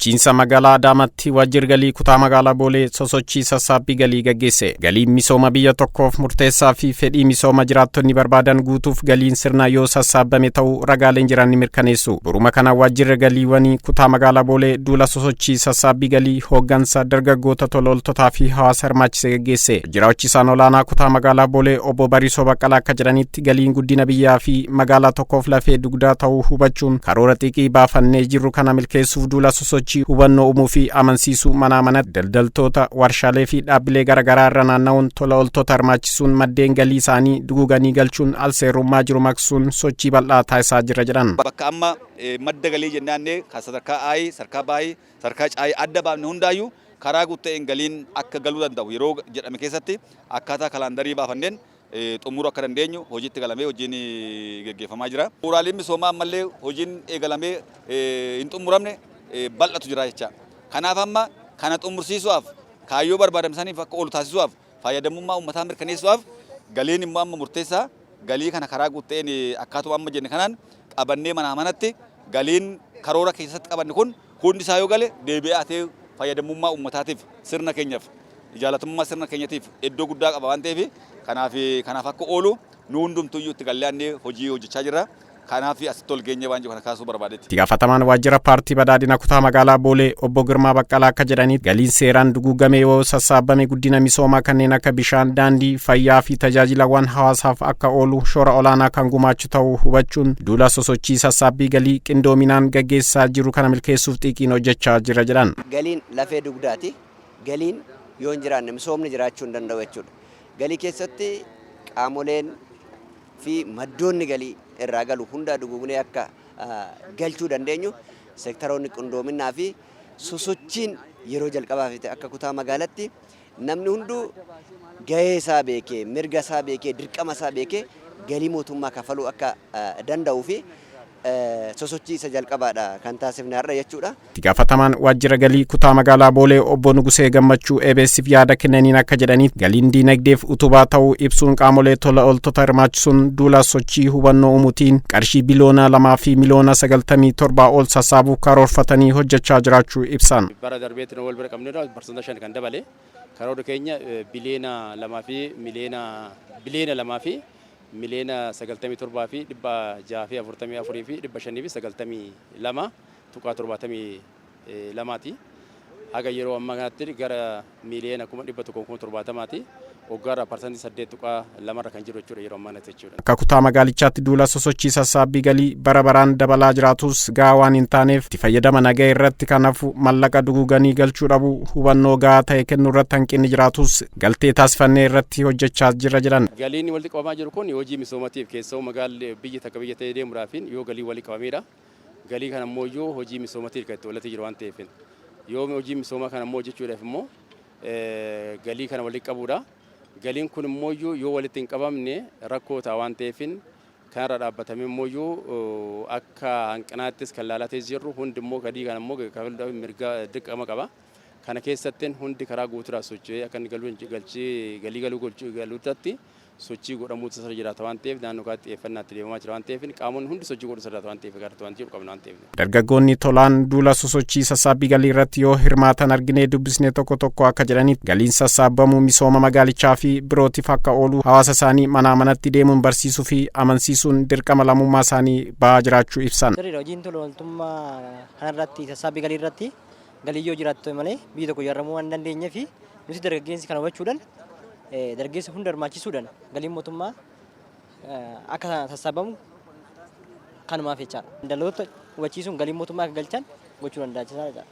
Bulchiinsa magaalaa Adaamaatti waajjirri galii kutaa magaalaa Boolee sosochii sassaabbii galii gaggeesse. Galiin misooma biyya tokkoof murteessaa fi fedhii misooma jiraattonni barbaadan guutuuf galiin sirna yoo sassaabame ta'uu ragaaleen jiran ni mirkaneessu. Boruma kana waajjirri galiiwwanii kutaa magaalaa Boolee duula sosochii sassaabbii galii hooggansa dargaggoota, tola ooltotaa fi hawaasa hirmaachise gaggeesse. Jiraachiisaan olaanaa kutaa magaalaa Boolee obbo Bariisoo Baqqalaa akka jedhanitti, galiin guddina biyyaa fi magaalaa tokkoof lafee dugdaa ta'uu hubachuun karoora xiqqii baafannee jirru kana milkeessuuf duula sosochii hubannoo uumuu fi amansiisuu manaa manatti daldaltoota, warshaalee fi dhaabbilee garaagaraa irra naanna'uun tola ooltota hirmaachisuun maddeen galii isaanii duguuganii galchuun alseerummaa jiru maqsuun sochii bal'aa taasisaa jira jedhan. Bakka amma madda galii jennaanne kan sadarkaa Aayi, sadarkaa Baayi, sadarkaa Caayi adda baafne hundaayyuu karaa guutuu galiin akka galuu danda'u yeroo jedhame keessatti akkaataa kalaandarii baafanneen xumuruu akka dandeenyu hojiitti galamee hojiin geggeeffamaa jira. Bu'uuraaleen misoomaa ammallee hojiin eegalamee hin xumuramne bal'atu jira jecha. Kanaaf amma kana xumursiisuudhaaf, kaayyoo barbaadamsaniif akka oolu taasisuudhaaf, fayyadamummaa uummataa mirkaneessuudhaaf galiin immoo amma murteessaa. Galii kana karaa guutuu akkaatuma amma jenne kanaan qabannee manaa manatti galiin karoora keessatti qabanne kun hundi isaa yoo gale deebi'ee atee fayyadamummaa uummataatiif, sirna keenyaaf, jaalatamummaa sirna keenyatiif iddoo guddaa qaba waan ta'eef, kanaaf akka oolu nu hundumtuyyuu itti gallee hojii hojjechaa jirra. Kanaaf asitti ol geenye waan jiru kana kaasuu barbaadetti. Itti gaafatamaan waajjira paartii badhaadhina kutaa magaalaa Boolee obbo Girmaa Baqqalaa akka jedhanitti, galiin seeraan duguugame yoo sassaabame guddina misoomaa kanneen akka bishaan, daandii, fayyaa fi tajaajilawwan hawaasaaf akka oolu shoora olaanaa kan gumaachu ta'uu hubachuun duula sosochii sassaabbii galii qindoominaan gaggeessaa jiru kana milkeessuuf xiiqiin hojjechaa jira jedhan. Galiin lafee dugdaati. Galiin yoo hin jiraanne misoomni jiraachuu hin danda'u jechuudha. Galii keessatti qaamoleen fi maddoonni galii irraa galu hunda duguugnee akka galchuu dandeenyu seektaroonni qindoominaa fi sosochiin yeroo jalqabaaf akka kutaa magaalatti namni hunduu gahee isaa beekee, mirga isaa beekee, dirqama isaa beekee galii mootummaa kafaluu akka danda'uu fi sosochii isa jalqabaadha kan taasifne har'a jechuudha. Itti gaafatamaan waajjira galii kutaa magaalaa Boolee obbo Nugusee Gammachuu EBS'if yaada kennaniin akka jedhanitti, galiin diinagdeef utubaa ta'uu ibsuun qaamolee tola ooltota hirmaachisuun duula sochii hubannoo uumuutiin qarshii biliyoona 2 fi miliyoona 97 ol sassaabuuf karoorfatanii hojjechaa jiraachuu ibsan. Bara darbeetti wal bira qabneerra 5% kan dabale. Karoora keenya biliyoona 2 fi miliyoona 2 fi miliyoona 97 fi 644 fi 592.72ti. Haga yeroo ammaa kanatti gara miliyoona 170,000ti. Waggaarraa 8.2%rra kan jiru jechuudha yeroo ammaa kanatti jechuudha. Akka kutaa magaalichaatti duula sosochii sassaabbii galii bara baraan dabalaa jiraatus gahaa waan hin taaneef itti fayyadama nagaa irratti kanafu mallaqa duguuganii galchuu dhabu, hubannoo gahaa ta'e kennuu irratti hanqinni jiraatus galtee taasifannee irratti hojjechaa jira jedhan. Galiin walitti qabamaa jiru kun hojii misoomatiif, keessa'u magaalli biyyi takka biyya ta'ee deemuudhaaf yoo galii walitti qabameedha. Galii kana immoo iyyuu hojii misoomatiif kan itti oollatee jiru waan ta'eef, yoo hojii misoomaa kana immoo hojjechuudhaaf immoo galii kana walitti qabuudha. Galiin kun immoo iyyuu yoo walitti hin qabamne rakkoo ta'a waan ta'eef, kanarra dhaabbatamee immoo iyyuu akka hanqinaattis kan laalatee jirru hundi immoo galii kana immoo kafaluudhaaf mirga dirqama qaba. Kana keessatti hundi karaa guutuudhaan socho'ee akka inni galuu galchii galii galuu galuutti sochii godhamuutu irra jiraata waan ta'eef, naannoo kanatti xiyyeeffannaa itti deemamaa jira waan ta'eef, qaamonni hundi sochii godhuu irra jiraata waan ta'eef, gara waan jiru qabna waan ta'eef. Dargaggoonni tolaan duula sosochii sassaabbii galii irratti yoo hirmaatan arginee dubbisne tokko tokko akka jedhanitti, galiin sassaabamuu misooma magaalichaa fi birootiif akka oolu hawaasa isaanii manaa manatti deemuun barsiisuu fi amansiisuun dirqama lammummaa isaanii bahaa jiraachuu ibsan. Sirriidha, hojiin tola ooltummaa kanarratti, sassaabbii galii irratti, galii yoo jiraattu malee biyyi tokko ijaaramuu waan hin dandeenyee fi nuti dargaggeessi kana hubachuudhaan, dargaggeessa hunda hirmaachisuudhaan galiin mootummaa akka sassaabamu kanumaaf jechaadha. Daldaltoota hubachiisuun galiin mootummaa akka galchan gochuu danda'achisaa jechaadha.